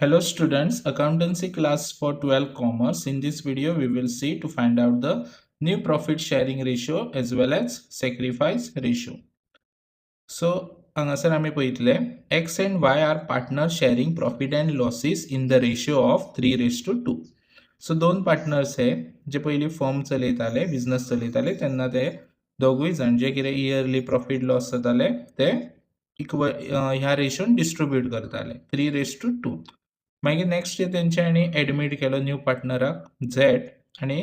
Hello students, accountancy class for 12 commerce. In this video we will see to find out the new profit sharing ratio as well as sacrifice ratio. So हांगासर आमी पळयतले, X and Y are partner sharing profit and losses in the ratio of 3:2. So दोन partners हे जे पयलीं firm चलयताले, business चलयताले, तेन्ना ते दोगूय जाण जे कितें इयरली प्रॉफीट लॉस जाताले ते इक्वल ह्या रेशोन डिस्ट्रिब्यूट करताले, 3:2. मागीर नेक्स्ट इयर तेंच्यांनी एडमीट केलो न्यू पार्टनराक झॅड आनी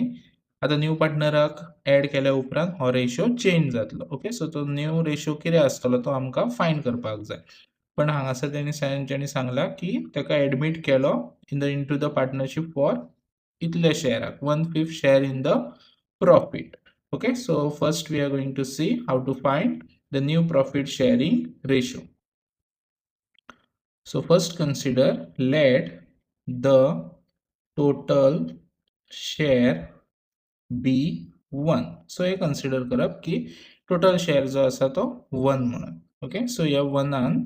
आतां न्यू पार्टनराक एड केल्या उपरांत हो रेशो चेंज जातलो. ओके, सो तो न्यू रेशो कितें आसतलो तो आमकां फायंड करपाक जाय. पण हांगासर तेणी तेंच्यांनी सांगलां की ताका एडमीट केलो in the into the partnership for इतले शेअराक, 1/5 share in the profit. Okay, so first we are going to see how to find the new profit sharing ratio. So first consider, let the total share be 1. So hey consider करप की total share जो आसा तो 1 म्हणून. Okay, so ह्या वनान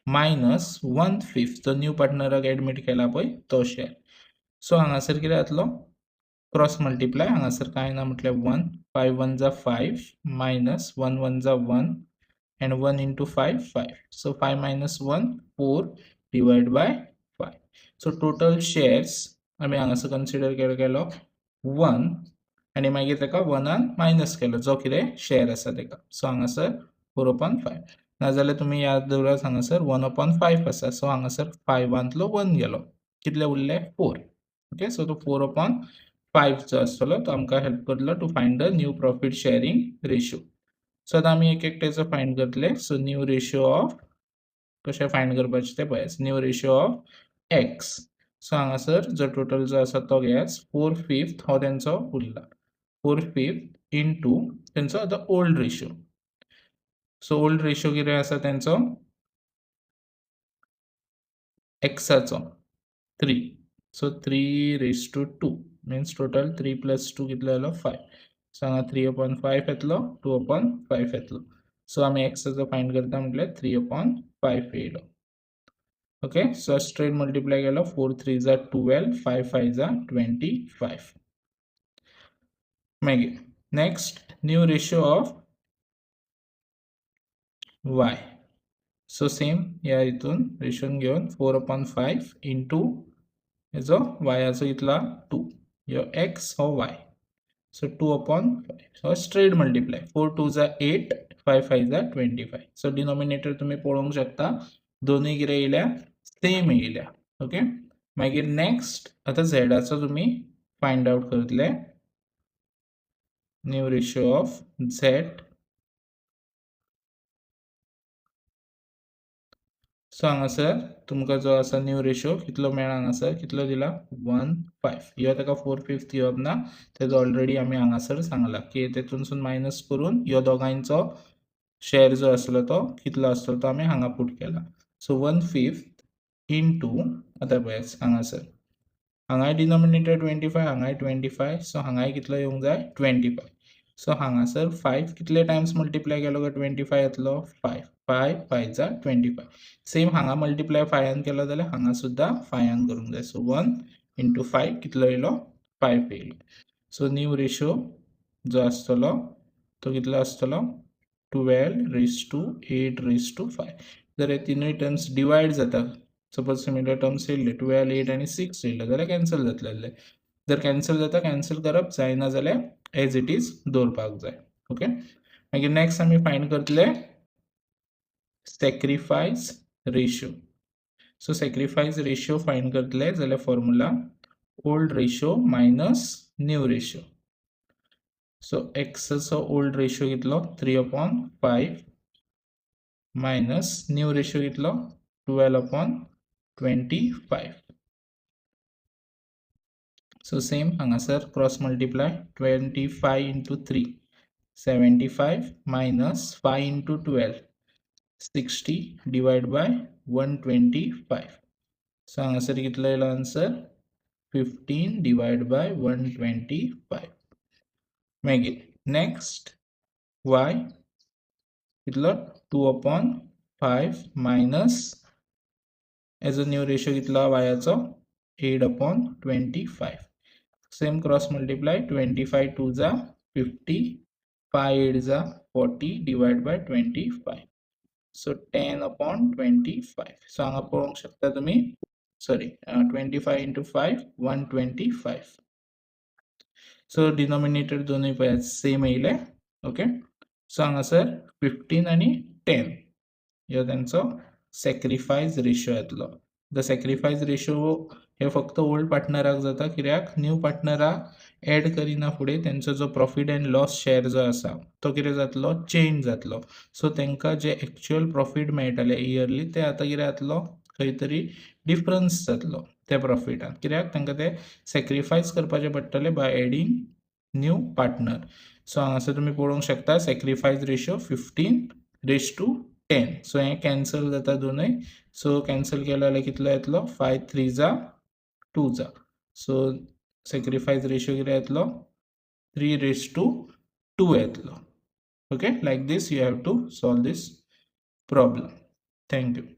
minus 1/5 जो new पार्टनराक admit केला पळय तो शेअर. सो हांगासर कितें जातलो? Cross multiply. हांगासर कांय ना म्हटल्यार 1, 5 1 za 5, minus 1 1 za 1 and 1 into 5, 5. So 5 minus 1, 4 divide by 5. So total shares आमी हांगासर कन्सिडर केलो 1 आनी मागीर ताका वनान मायनस केलो जो कितें शेअर आसा ताका. सो हांगासर 4 अपॉन 5. नाजाल्यार तुमी याद दवरात, हांगासर 1 अपॉन 5 आसा. सो हांगासर फायवांतलो वन गेलो, कितले उरले? फोर. ओके, सो तो 4 अपॉन 5 जो आसतलो तो आमकां हेल्प करतलो to find the new profit sharing ratio. So आतां आमी एक एकट्याचो फायंड करतले. सो न्यू रेशो ऑफ कशें फायंड करपाचें तें पळयात. New ratio of X. So हांगासर जो टोटल जो आसा तो घेयात, 4/5 हो तेंचो उरला, 4/5 इंटू तेंचो आतां old ratio. So old ratio कितें आसा तेंचो? एक्साचो 3. So 3:2 means total 3 plus 2 कितलो जालो? फायव. सो हांगा 3 अपॉन 5 येतलो, 2 अपॉन 5 येतलो. सो आमी एक्साचो फायंड करता म्हटल्यार 3 अपॉन 5 येयलो. ओके, सो स्ट्रेट मल्टिप्लाय केलो, 4 3 za 12, 5 5 za 25. मागीर next, new ratio of Y. So same ह्या हितून रेशोन घेवन 4 अपॉन 5 इंटू हेजो वायाचो कितलो? टू. ह्यो एक्स, हो Y, so 2 upon 5. So straight multiply, 4 2 za 8, 5 5 za 25. So denominator तुमी पळोवंक शकता, दोनूय कितें येयल्या? सेम येयल्या. ओके, मागीर नेक्स्ट आतां झेडाचो तुमी फायंड आवट करतले, new ratio of Z. So हांगासर तुमकां जो आसा न्यू रेशो कितलो मेळ्ळा? हांगासर कितलो दिला? 1/5. ह्यो ताका 4/5 घेवप ना, तेजो ऑलरेडी आमी हांगासर सांगला की तेतूनसून मायनस करून ह्यो दोगांयचो शेअर जो आसलो तो कितलो आसतलो तो आमी हांगा पूट केला. सो 1/5 इंटू, आतां पळयात, हांगासर हांगाय डिनॉमिनेटर 25, हांगाय 25. सो हांगाय कितलो येवंक जाय? 25. सो हांगासर फायव कितले टायम्स मल्टिप्लाय केलो काय 25 येतलो? Five. Five five za 25. Same हांगा मल्टिप्लाय फायान केलो जाल्यार हांगा सुद्दां फायान करूंक जाय. सो 1 इंटू 5 कितलो येयलो? फायव येयलो. सो न्यू रेशो जो आसतलो तो कितलो आसतलो? 12 raise to 8 raise to 5. जर हे तिनूय टर्म्स डिवायड जाता, सपोज सिमिलर टर्म्स येयल्ले, 12, 8 आनी 6 येयले जाल्यार कॅन्सल जातले. जर कॅन्सल जाता, कॅन्सल करप जायना जाल्यार एज it is दवरपाक जाय. ओके, मागीर नेक्स्ट आमी फायंड करतले sacrifice ratio. So sacrifice ratio find करतले जाल्यार formula, old ratio minus new ratio. So एक्साचो old ratio कितलो? 3 upon 5 minus new ratio कितलो? 12 upon 25. So same हांगासर cross multiply, 25 into 3, 75, minus 5 into 12, 60, divide by 125. So हांगासर कितलो येयलो answer? 15 divide by 125. मागीर next Y कितलो? 2 upon 5 minus As a new ratio कितलो वायाचो 8/25. Same cross multiply, 25 2 जा 50, 5 8 जा 40 divide by 25. So 10/25. सो हांगा पळोवंक शकता तुमी, सॉरी 25 इंटू 5 125. सो डिनॉमिनेटर दोनूय पळयात सेम येयले. ओके, सो हांगासर 15 आनी 10 ह्यो तेंचो सॅक्रिफायस रेशो येतलो. The sacrifice ratio हे फक्त ओल्ड पार्टनराक जाता, कित्याक न्यू पार्टनराक एड करिना फुडें तेंचो जो प्रॉफीट एंड लॉस शेअर जो आसा तो कितें जातलो, चेंज जातलो. सो तांकां जे एक्चुअल प्रॉफीट मेळटाले इयरली ते आतां कितें जातलो, खंय तरी डिफरन्स जातलो त्या प्रॉफिटान, कित्याक तांकां ते सॅक्रिफायस करपाचें पडटलें by adding new partner. So हांगासर तुमी पळोवंक शकता सॅक्रिफायस रेशो 15:10. सो हें कॅन्सल जाता दोनूय. सो कॅन्सल केलो जाल्यार कितलो येतलो, 5 3 जा 2 जा. सो सॅक्रिफायस रेशो कितें येतलो, 3:2 येतलो. Okay, like this you have to solve this problem. Thank you.